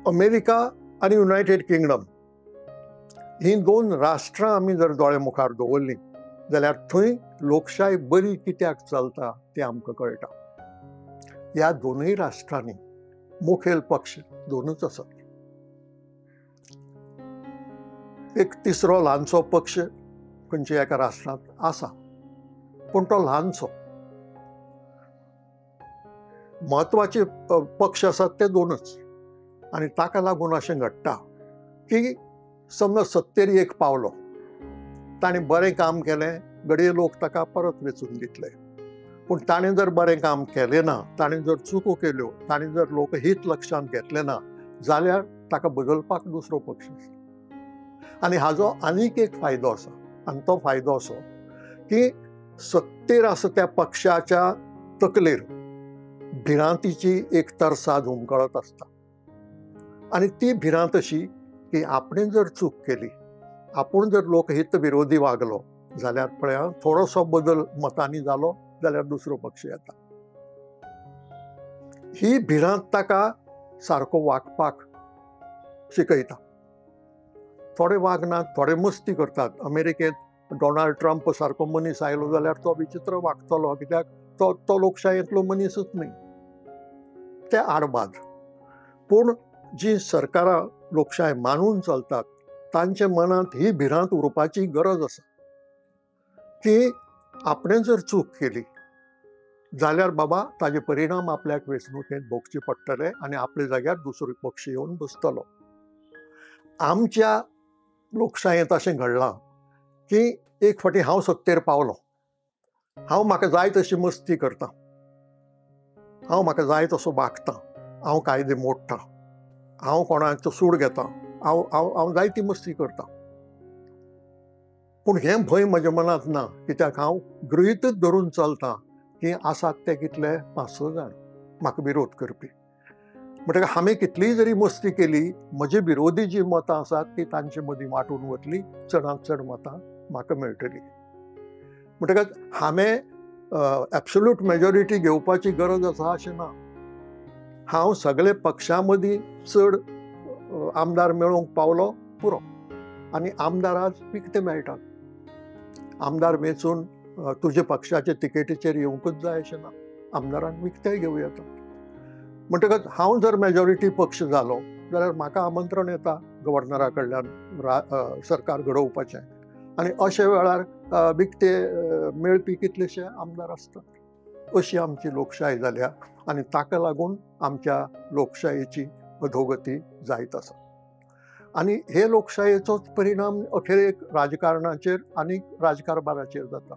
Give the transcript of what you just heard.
America आनी United kingdom हीं दोन राष्ट्रां आमी जर दोळे मुखार दवरलीं जाल्यार थंय लोकशाय बरी कित्याक चलता तें आमकां कळटा. ह्या दोनूय राष्ट्रांनी मुखेल पक्ष दोनूच आसात. एक तिसरो ल्हानसो पक्ष खंयच्या एका राष्ट्रांत आसा, पूण तो ल्हानसो. म्हत्वाचे पक्ष आसात ते दोनूच. आनी ताका लागून अशें घडटा की समज सत्तेर एक पावलो, ताणें बरें काम केलें, घडये लोक ताका परत वेंचून दितले. पूण ताणें जर बरें काम केलें ना, ताणें जर चुको केल्यो, ताणें जर लोकहीत लक्षांत घेतलें ना जाल्यार ताका बदलपाक दुसरो पक्ष आसा. आनी हाजो आनीक एक फायदो आसा, आनी तो फायदो असो की सत्तेर आसा त्या पक्षाच्या तकलेर भिरांतीची एक तरसाद हुमकळत आसता. आनी ती भिरांत अशी की आपणें जर चूक केली, आपूण जर लोकहित विरोधी वागलो जाल्यार पळया थोडोसो बदल मतांनी जालो जाल्यार दुसरो पक्ष येता. ही भिरांत ताका सारको वागपाक शिकयता. थोडे वागनात, थोडे मस्ती करतात. अमेरिकेंत डोनाल्ड ट्रम्प सारको मनीस आयलो जाल्यार तो विचित्र वागतलो, कित्याक तो तो लोकशायेंतलो मनीसूच न्ही. ते आडवाद. पूण जी सरकारां लोकशाय मानून चलतात तांच्या मनांत ही भिरांत उरपाची गरज आसा की आपणें जर चूक केली जाल्यार बाबा ताजे परिणाम आपल्याक वेंचणुकेंत भोगचे पडटले आनी आपल्या जाग्यार दुसरो पक्ष येवन बसतलो. आमच्या लोकशायेंत अशें घडलां की एक फावटी हांव सत्तेर पावलो, हांव म्हाका जाय तशी मस्ती करता, हांव म्हाका जाय तसो वागता, हांव कायदे मोडटा, हांव कोणाचो सूड घेता, हांव हांव हांव जायती मस्ती करता. पूण हें भंय म्हज्या मनांत ना, कित्याक हांव गृहीतच धरून चलता की आसात ते कितले 5-6 जाण म्हाका विरोध करपी. म्हणटकच हांवें कितलीय जरी मस्ती केली, म्हजे विरोधी जी मतां आसात ती तांचे मदीं वांटून वतली, चडांत चड मतां म्हाका मेळटली. म्हणटकच हांवें एब्सोल्यूट मेजॉरिटी घेवपाची गरज आसा अशें ना. हांव सगळे पक्षां मदीं चड आमदार मेळोवंक पावलो पुरो. आनी आमदार आज विकते मेळटात. आमदार वेंचून तुज्या पक्षाचे तिकेटीचेर येवंकूच जाय अशें ना, आमदारांक विकतेय घेवं येता. म्हणटकच हांव जर मेजॉरिटी पक्ष जालो जाल्यार म्हाका आमंत्रण येता गव्हर्नरा कडल्यान सरकार घडोवपाचें, आनी अशे वेळार विकते मेळपी कितलेशे आमदार आसतात. अशी आमची लोकशाय जाल्या आनी ताका लागून आमच्या लोकशायेची अधोगती जायत आसा. आनी हे लोकशायेचोच परिणाम अखेरेक राजकारणाचेर आनी राजकारभाराचेर जाता.